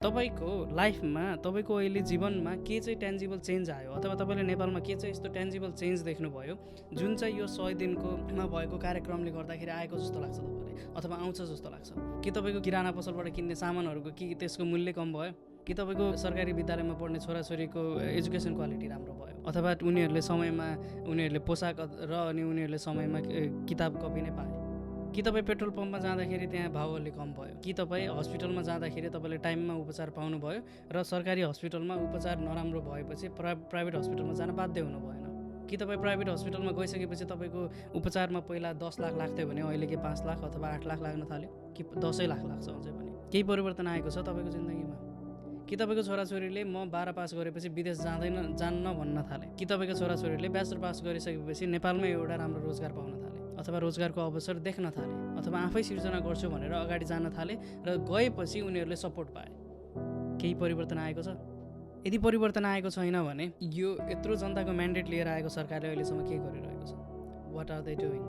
तपाईँको लाइफमा तपाईँको अहिले जीवनमा के चाहिँ ट्यान्जिबल चेन्ज आयो अथवा तपाईँले नेपालमा के चाहिँ यस्तो ट्यान्जिबल चेन्ज देख्नुभयो जुन चाहिँ यो 100 दिनकोमा भएको कार्यक्रमले गर्दाखेरि आएको जस्तो लाग्छ तपाईँलाई अथवा आउँछ जस्तो लाग्छ? कि तपाईँको किराना पसलबाट किन्ने सामानहरूको कि त्यसको मूल्य कम भयो, कि तपाईँको सरकारी विद्यालयमा पढ्ने छोराछोरीको एजुकेसन क्वालिटी राम्रो भयो, अथवा उनीहरूले समयमा उनीहरूले पोसाक र अनि उनीहरूले समयमा किताब कपी नै पाए, कि तपाईँ पेट्रोल पम्पमा जाँदाखेरि त्यहाँ भाउ अलि कम भयो, कि तपाईँ हस्पिटलमा जाँदाखेरि तपाईँले टाइममा उपचार पाउनुभयो र सरकारी हस्पिटलमा उपचार नराम्रो भएपछि प्राइभेट हस्पिटलमा जान बाध्य हुनु भएन, कि तपाईँ प्राइभेट हस्पिटलमा गइसकेपछि तपाईँको उपचारमा पहिला 10 लाख लाग्थ्यो भने अहिले के 5 लाख अथवा 8 लाख लाग्न थाल्यो, कि 10 लाख लाग्छ अझै पनि? केही परिवर्तन आएको छ तपाईँको जिन्दगीमा? कि तपाईँको छोराछोरीले म 12 पास गरेपछि विदेश जान्न भन्न थाले, कि तपाईँको छोराछोरीले ब्याचलर पास गरिसकेपछि नेपालमै एउटा राम्रो रोजगार पाउन थाले अथवा रोजगारको अवसर देख्न थाले अथवा आफै सिर्जना गर्छु भनेर अगाडि जान थाले र गएपछि उनीहरूले सपोर्ट पाए? केही परिवर्तन आएको छ? यदि परिवर्तन आएको छैन भने यो यत्रो जनताको म्यान्डेट लिएर आएको सरकारले अहिलेसम्म के गरिरहेको छ? What are they doing?